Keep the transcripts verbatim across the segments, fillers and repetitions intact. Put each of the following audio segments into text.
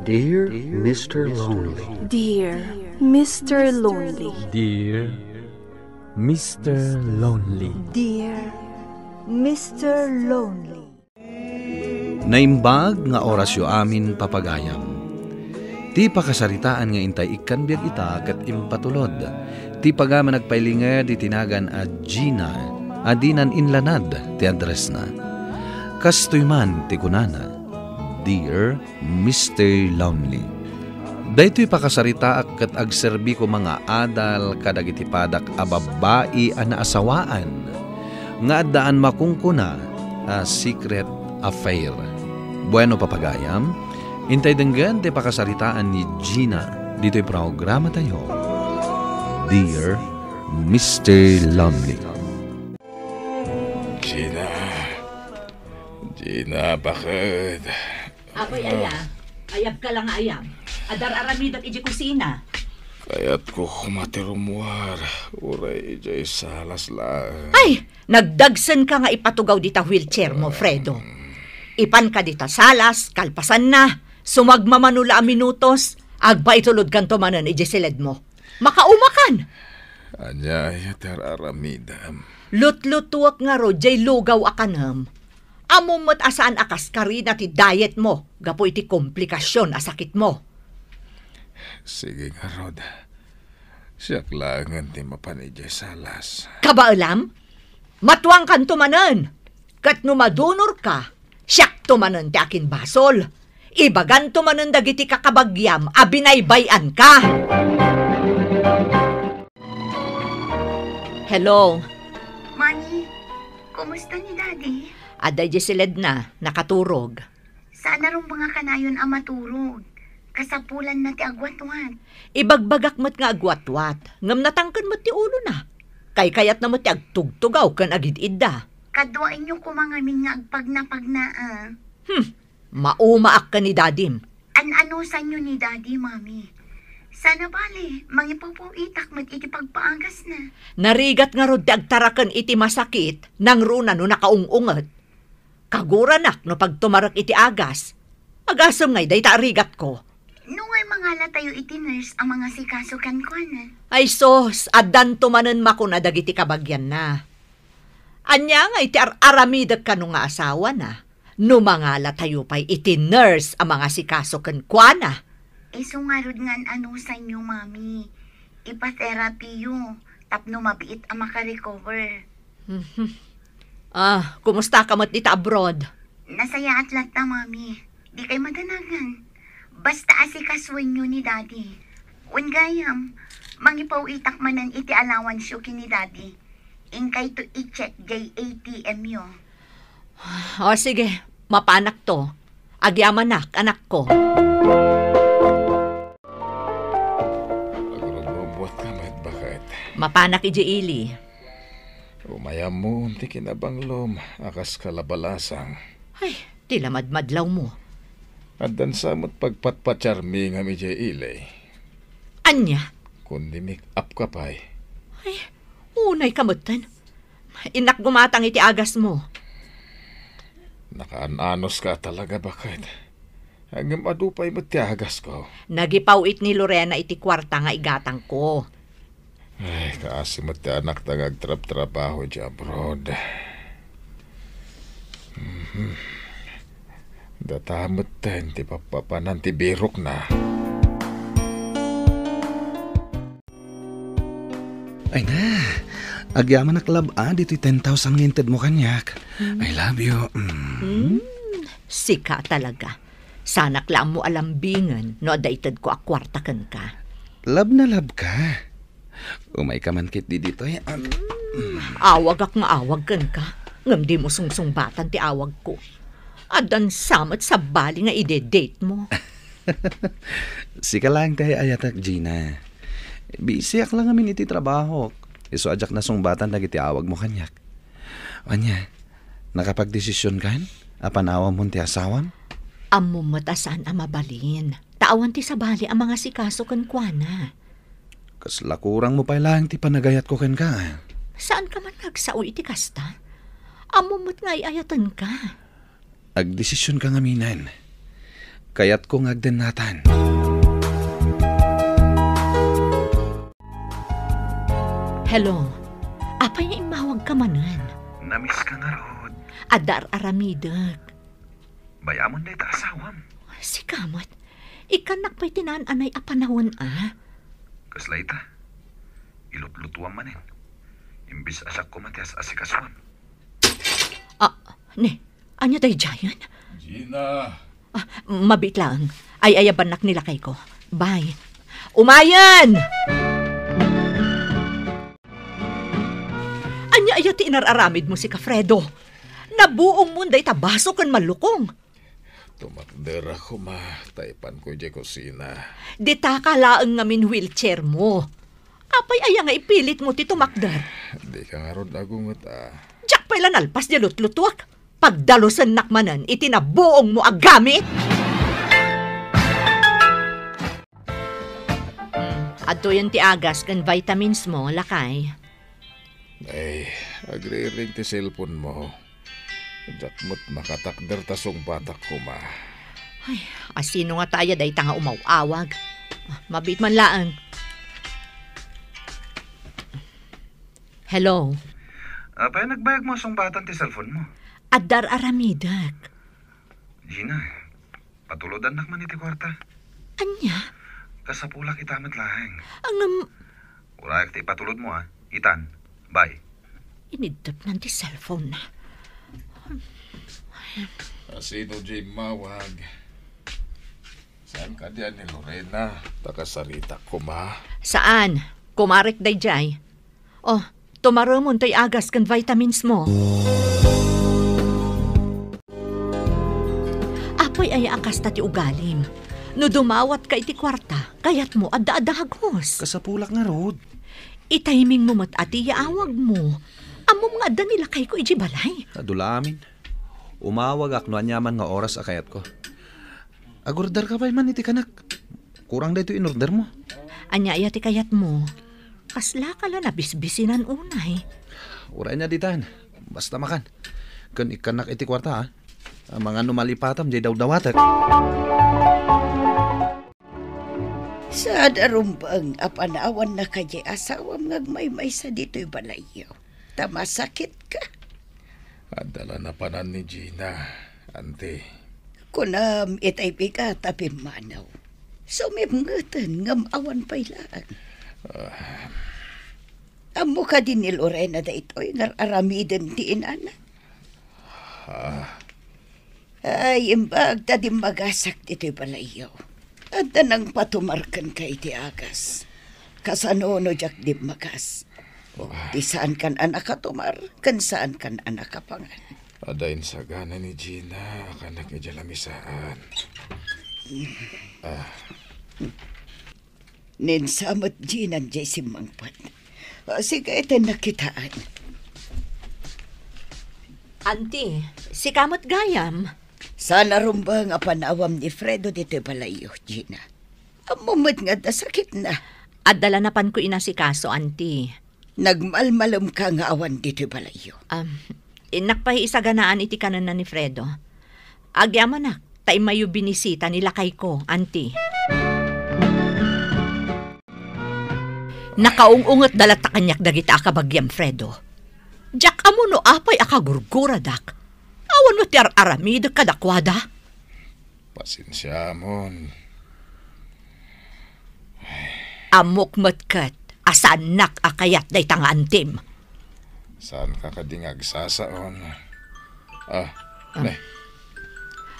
Dear Mister Lonely. Dear Mister Lonely. Dear Mister Lonely. Dear Mister Lonely. Naimbag nga orasyo amin, papagayam. Ti pakasaritaan nga intay ikkan biag ita ket impatulod ti pagayam a nagpailinged iti nagan a Gina a dinan inlanad ti addressna. Kastoy man ti kunana, Dear Mister Lonely. Daytoy pakasaritaak ket agserbi koma nga adal kadagiti padak a babbai a naasawaan nga addaan makungkuna a secret affair. Bueno, papagayam, intay denggen ti pakasaritaan ni Gina ditoy programatayo, Dear Mister Lonely. Gina. Gina, bakit? Apay, aya? Ayabka la nga ayab. Adda ar-aramidek idiay kusina. Kayatko koma ti rummuar, uray idiay salas laeng. Ay, nagdagsenka nga ipatugaw dita wheelchair mo, Fredo. Ipanka dita salas, kalpasanna, sumagmamano la a minutos, agpaitulodkanto manen idiay siledmo. Makaumakan! Ania aya ti ar-aramidem? Lutlutuek ngarud diay lugaw a kanem. Ammom met a saan a kaskarina ti diet mo gapu iti komplikasyon a sakit mo. Sige ngarud. Siak laengen ti mapan idiay salas. Kabaelam? Matuangkanto manen. Ket no madunorka, siakto manen ti akinbasol. Ibaganto manen dagiti kakabagiam a binaybay-anka. Hello. Mami, kumusta ni Daddy? Adda idiay siledna, nakaturog. Saan a rumbeng a kanayon a maturog. Kasapulanna ti agwatwat. Ibagbagak met nga agwatwat, ngem natangken met ti ulona. Kaykayatna met ti agtugtugaw ken agid-idda. Kaduaenyo koma ngamin nga agpagnapagna, a. Hmm, maumaak ken ni Dadim. An-anusanyo ni Daddy, Mami. Sana bale, mangipaw-paw-itak met iti pagpaagasna. Narigat ngarud ti agtaraken iti masakit, nangruna no nakaung-unget. Kaguranak no pagtumarek iti agas. Agasem ngay dayta a rigatko. No ngay mangalatayo iti nurse a mangasikaso kenkuana. Ay sus, addanto manen makuna dagiti kabagianna. Ania ngay ti ar-aramidek kano nga asawana? No mangalatayo pay iti nurse a mangasikaso kenkuana. Isu ngarud nga an-anusanyo, Mami. Ipa-therapyyo tapno mabiit a makarecover. Mhm. Ah, kumusta ka met dita abroad? Nasayaat latta, Mami. Dikay madanagan. Basta asikasuenyo ni Daddy. Wen gayam, mangipaw-itak manen iti allowanceyo ken ni Daddy. Inkayto i-check jay A T M yo. O, sige. Mapanakto. Agyamanak, anakko. Agrubrubuatka met, baket. Mapanak idiay ili. Umay ammom ti kinabanglom a kas kalabalasang. Ay, ti lamadmadlawmo. Addan sa met pagpatpatiarmi ngem idiay ili. Ania? Kun di-make up ka pay. Ay, unay ka metten. Innak gumatang iti agasmo. Nakaan-anos ka talaga, baket. Ngem adu pay met ti agasko. Nagipaw-it ni Lorena iti kuarta nga igatangko. Ay, kaasi met ti anakta nga agtrabtrabaho iti abroad. Mhm. Data metten ti pappapanan ti birokna. Ay na, agyamanak lab-a ditoy ten thousand nga intedmo kaniak. Hmm. I love you. Mm. Hmm, sika talaga. Sanak la ammo a lambingen no adda itedko a kuarta kenka. Love na love ka. Umayka man ketdi ditoy. Am- Awagak nga awag kenka, ngem dimo sungsungbatan ti awagko. Addan sa met sabali nga ide-date mo. Sika laeng ti ay-ayatek, Gina. Busyak la ngamin iti trabahok. Isu a diak nasungbatan dagiti awagmo kaniak. Ania, nakapagdesisionkan a panawammon ti asawam? Ammom met a saan a mabalin, ta awan ti sabali a mangasikaso kenkuana. Kasla kurangmo pay laeng ti panagayatko kenka. Saanka man nga agsao iti kasta? Ammom met nga ay-ayatenka. Agdesisionka ngaminen. Kayatko nga agdennatan. Hello. Apay nga immawagka manen? Namiss ka ngarud. Adda ar-aramidek. Bayamon dayta asawam. Sika met. Ikkannak pay ti naan-anay a panawen a. Kasla ita. Ilutlutuam manen. Imbes a siak koma ti as-asikasuam. Ah, ne. Ania daydiayen? Gina. Ah, mabiit laeng. Ay-ayabannak ni lakayko. Bye. Umayen! Ania aya ti inar-aramidmo, sika, Fredo? Nabuongmon dayta baso ken mallukong. Tumakder a koma, ta ipanko idiay kusina. Ditaka laeng ngamin wheelchairmo. Apay aya nga ipilitmo ti tumakder? Dika ngarud agunget a. Diak pay la nalpas diay lutlutuak. Pagdalusennak manen iti nabuongmo a gamit. Hmm, adtoyen ti agas ken vitamins mo, lakay. Ay, agriring ti cellphone mo. Diak met makatakder ta sungbatak koma. Ay, asino ngata aya dayta nga umaw-awag? Ah, mabiit man laeng. Hello? Apay nagbayag mo a sungbatan ti cellphone mo? Adda ar-aramidek. Gina, patulodannak man iti kuarta. Ania? Kasapulak ita met laeng. Ngem, urayak ti ipatulodmo, a. Itan, bye. Iniddepnan ti cellphone na. Asino diay immawag? Saan kadi a ni Lorena? Ta kasaritak koma. Saan? Kumarek daydiay. Oh, tumaremon tay agas ken vitamins mo. Apay aya a kasta ti ugalim? No dumawatka iti kuarta, kayatmo adda a dagos. Kasapulak ngarud. Itimingmo met a ti yaawagmo. Ammom nga adda ni lakayko idiay balay. Adu la amin. Umawagak no aniaman nga oras a kayatko. Agorderka pay man iti kanak. Kurang daytoy inordermo. Ania aya ti kayatmo? Kaslaka la nabisbisinan unay. Uray na ditan. Basta makan. Ken ikkannak iti kuarta, a. Amangan no malipatam diay dawdawatek. Saan a rumbeng a panawanna kadi asawam nga agmaymaysa ditoy balayyo? Ta masakitka. Adda la napanan ni Gina, Auntie. Kunam itay bigat a pimmanaw. Sumipngeten ngem awan pay laeng. Ah. Ammo kadi ni Lorena daytoy nga ar-aramiden ti inana? Ah. Ay, imbag ta dimmagasak ditoy balayyo. Adda nangpatumar kenka iti agas. Kasano no diak dimmagas? Oh. Ti saankan a nakatumar, ken saankan a nakapangan. Adda insagana ni Gina a kanak idiay lamisaan. Ah. Ninsa met dinan diay simmangpet. Ah, sige, iti nakitaan. Auntie, sika met gayam. Saan a rumbeng a panawam ni Fredo ditoy balayyo, Gina. Ammo met nga adda sakitna. Adda la napanko inasikaso, Auntie. Nagmalmalemka nga awan ditoy balayyo. Um, innak pay isaganaan iti kanenna ni Fredo. Agyamanak, ta immayo binisita ni lakayko, Auntie. Nakaung-ungetda latta kaniak dagita a kabagiam, Fredo. Diak ammo no apay a kagurguradak. Awan met ti ar-aramidek kadakuada. Pasensiamon. Ammok met ket a saannak a kayat dayta nga antim. Saanka kadi nga agsasaon? Ah, ah. Ne.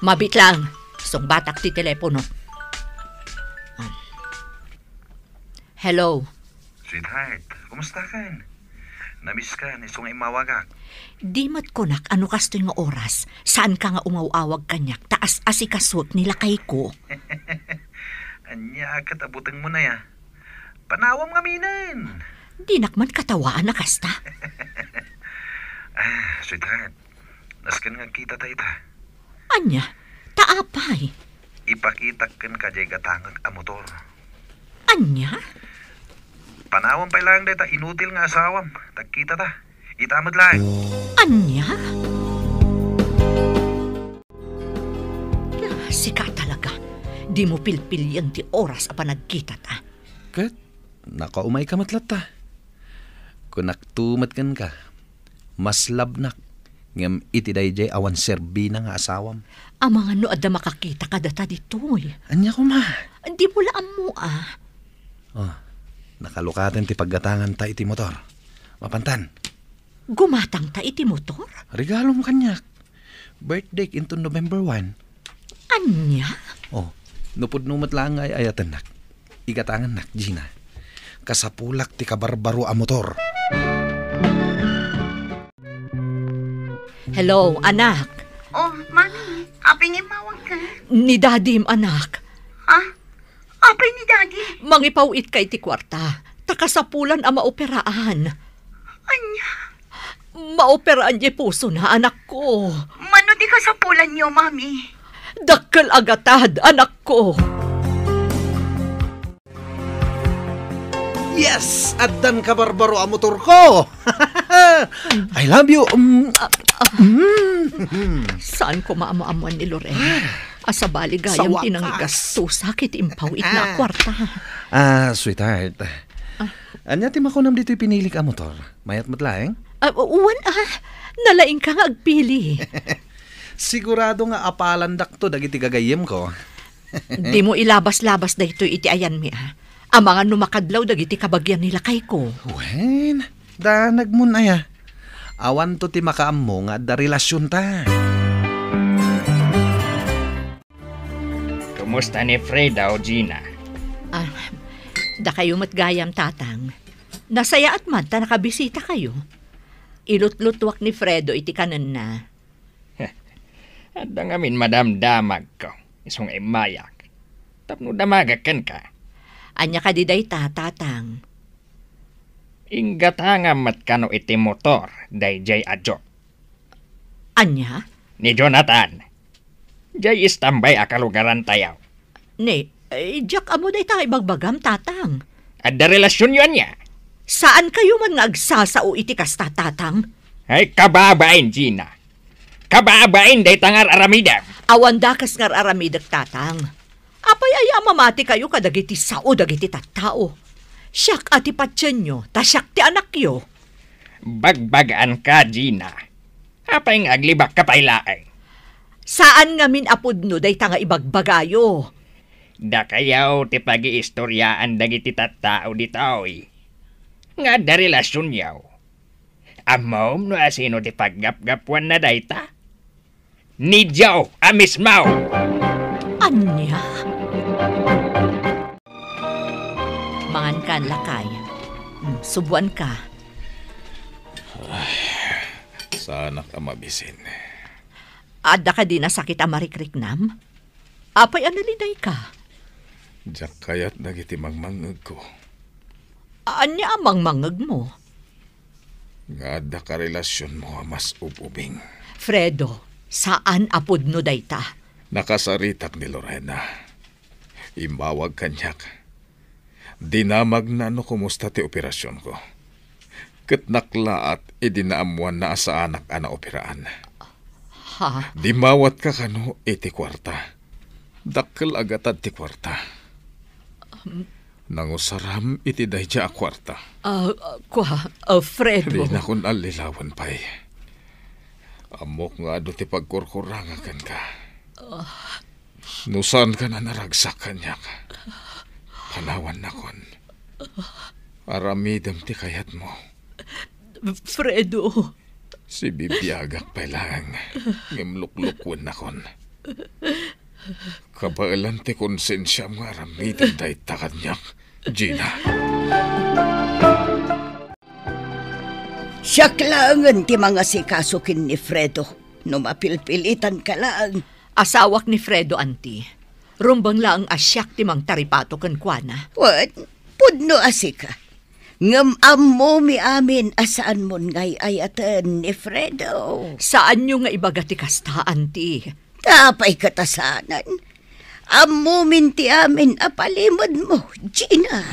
Mabiit lang. Sungbatak ti telepono. Ah. Hello. Sweetheart, kumusta kan? Namiss ka, isu nga immawagak. Di met kunak a no kastoy nga oras, saanka nga umaw-awag kaniak ta as-asikasuek ni lakayko. Ania ket a butengmo na ya? Panawam ngaminen. Dinak man katawaan a kasta. Ah, sweetheart, nasken nga agkita ta ita. Ania? Ta apay? Ipakitak kenka diay gatangek a motor. Ania? Panawam pay laeng dayta inutil nga asawam. Tagkita ta. Ita met laeng. Ania? Ah, sika talaga. Dimo pilpilien ti oras a panagkitata. Ket nakaumayka met latta. Kunakto met kenka, maslabnak ngem iti daydiay awan serbina nga asawam. Amangan no adda makakita kadata ditoy. Ania koma? Dimo la ammo a. Oh, nakalukaten ti paggatanganta iti motor. Mapantan. Gumatangta iti motor? Regalom kaniak. Birthdayk inton November one. Ania? Oh, no pudno met laeng nga ay-ayatennak, igatangannak, Gina. Kasapulak ti kabarbaro a motor. Hello, anak. Oh, Mami, apay nga immawagka? Ni Dadim, anak. Ha? Apay ni Daddy? Mangipaw-itka iti kuarta. Ta kasapulan a maoperaan. Ania? Maoperaan diay pusona, anakko. Mano ti kasapulanyo, Mami? Dakkel a gatad, anakko. Yes! Addan kabarbaro a motorko! I love you! Mm. Mm. Saan ko maammoammoan ni Lorena? A sabali gayam ti nangigastosak iti impaw-itna a kuarta. Ah, sweetheart. Ah. Ania ti makunam ditoy pinilik a motor? Mayat met laeng? Ah, wen, ah. Nalaingka nga agpili. Sigurado nga apalandakto dagiti gagayyemko. Dimo ilabas-labas daytoy iti ayanmi, ah. Amangan no makadlaw dagiti kabagian ni lakayko. Wen, danagmon aya. Awanto ti makaammo nga adda relasionta. Kumusta ni Fredo, Gina? Ah, dakayo met gayam, Tatang. Nasayaat man ta nakabisitakayo. Ilutlutuak ni Fredo iti kanenna. Adda ngamin madamdamagko, isu nga immayak. Tapno damagak kenka. Ania kadi dayta, Tatang? Inggatangam met kano iti motor daydiay a Duke. Ania? Ni Jonathan. Diay istambay a kalugarantayo. Ni, eh, diak ammo dayta nga ibagbagam, Tatang. Adda relasionyo ania? Saankayo man nga agsasao iti kasta, Tatang? Ay, kababain, Gina. Kababain dayta nga ar-aramidem. Awan dakes nga ar-aramidek, Tatang. Apay aya a mamatikayo kadagiti sao dagiti tattao? Siak a ti patienyo, ta siak ti anakyo. Bagbagaanka, Gina. Apay nga aglibakka pay laeng? Saan ngamin a pudno dayta nga ibagbagayo. Dakayo ti pagiistoriaan dagiti tattao ditoy nga adda relasionyo. Ammom no asino ti paggapgapuanna dayta? Ni Joe a mismo! Ania? Mangankan, lakay. Hmm, subuanka. Ay, saanak a mabisin. Adda kadi nasakit a marikriknam? Apay a nalidayka? Diak kayat dagiti mangmangngegko. Ania a mangmangngegmo? Nga adda karelasionmo a mas ub-ubing. Fredo, saan a pudno dayta. Nakasaritak ni Lorena. Immawag kaniak. Dinamagna no kumusta ti operasionko. Ket naklaat idi naammoanna a saanak a naoperaan. Ha? Dimmawatka kano iti kuarta. Dakkel a gatad ti kuarta. Um. Nangusaram iti daydiay a kuarta. Ah, ah, kua, ah, Fredo. Dinakon allilawen pay. Ammok nga adu ti pagkurkuranga kenka. Ah. No saankan a naragsak kaniak, panawannakon. Aramidem ti kayatmo. Fredo. Sibibiagak pay laeng, ngem luklukennakon. Kabaelan ti konsensiam nga aramidem dayta kaniak, Gina. Siak laengen ti mangasikaso ken ni Fredo. No mapilpilitanka laeng. Asawak ni Fredo, anti. Rumbeng laeng a siak ti mangtaripato kenkuana. Wen, pudno a sika. Ngem ammomi amin a saanmon nga ay-ayaten ni Fredo. Saanyo nga ibaga ti kasta, anti. Ta apay ket a saanen? Ammomin ti amin a palimedmo, Gina.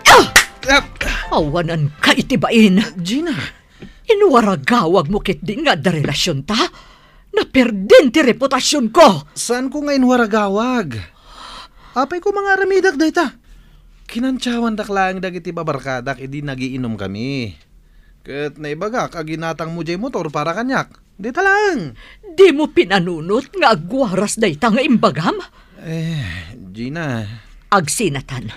Ah! Ah! Awananka iti bain. Gina. Inwaragawagmo ketdin nga adda relasionta? Naperdin ti reputasionko! Saanko nga inwaragawag? Apay koma nga aramidak dayta? Kinantiawandak laeng dagiti babarkadak idi nagiinomkami. Ket naibagak a ginatangmo jay motor para kaniak. Dita laeng. Dimo pinanunot nga agwaras dayta nga imbagam? Eh, Gina. Agsinatan.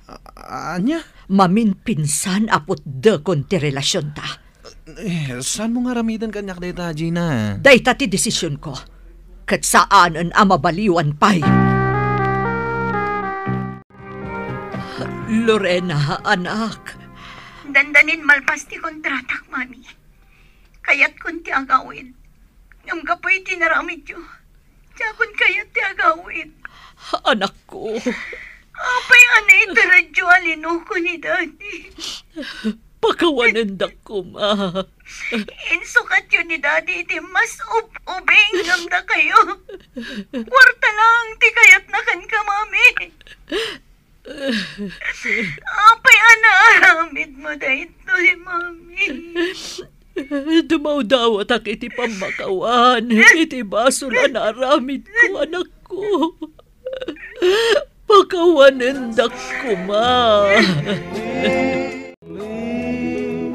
A-, ania? Maminpinsan a putdekon ti relasionta. Eh, saanmo nga aramiden kaniak dayta, Gina? Dayta ti desisionko. Ket saanen a mabaliwan pay. Lorena, anak. Dandanin malpas ti kontratak, Mami. Kayatkon ti agawid. Ngem gapu iti naramidyo, diakon kayat ti agawid. Anakko. Apay a naitaradyo a linuko ni Daddy? Pakawanendak koma. Insukatyo ni Daddy iti mas ub-ubing ngem dakayo. Kuarta lang ti kayatna kenka, Mami. Apay a naaramidmo daytoy, Mami? Dumawdawatak iti pammakawan, iti basol a naaramidko, anakko. Pakawanendak koma.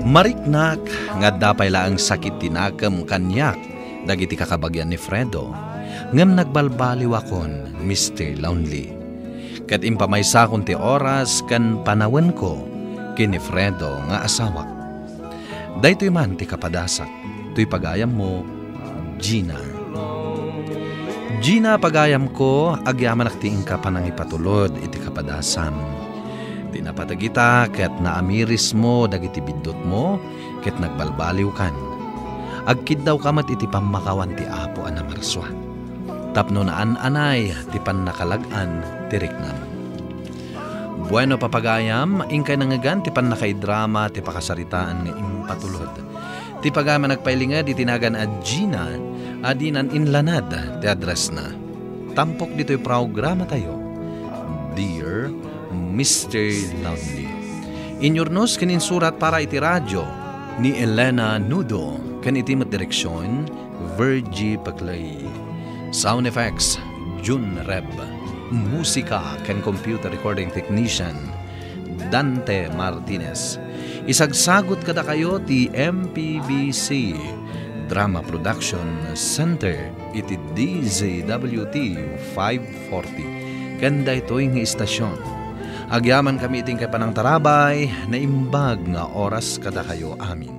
Mariknak nga adda pay laeng sakit ti nakem kaniak dagiti kakabagian ni Fredo, ngem nagbalbaliwakon, Mister Lonely. Ket impamaysakon ti oras ken panawenko ken ni Fredo nga asawak. Daytoy man ti kapadasak, toy pagayammo, Gina. Gina, pagayamko, agyamanak ti inka panangipatulod iti kapadasam. Ti napateg ita ket naamirismo dagiti biddutmo, ket nagbalbaliwkan. Agkiddawka met iti pammakawan ti Apo a namarsua, tapno naan-anay ti pannakalag-an ti riknam. Bueno, papagayam, inkay nangngegan ti pannakaidrama ti pakasaritaan nga impatulod. Ti pagayam a nagpailinged iti nagan a Gina a dinan inlanad ti addressna. Tampok ditoy programatayo, Dear Mister Lonely. Inyurnos ken insurat para iti radio ni Elena Nudo ken iti met direksion, Virgie Paclay. Sound effects, Jun Reb. Musika ken computer recording technician, Dante Martinez. Isagsagut kadakayo ti M P B C Drama Production Center iti D Z W T five forty. Ken daytoy nga istasion, agyamankami iti inkay panangtarabay, naimbag nga oras kadakayo amin.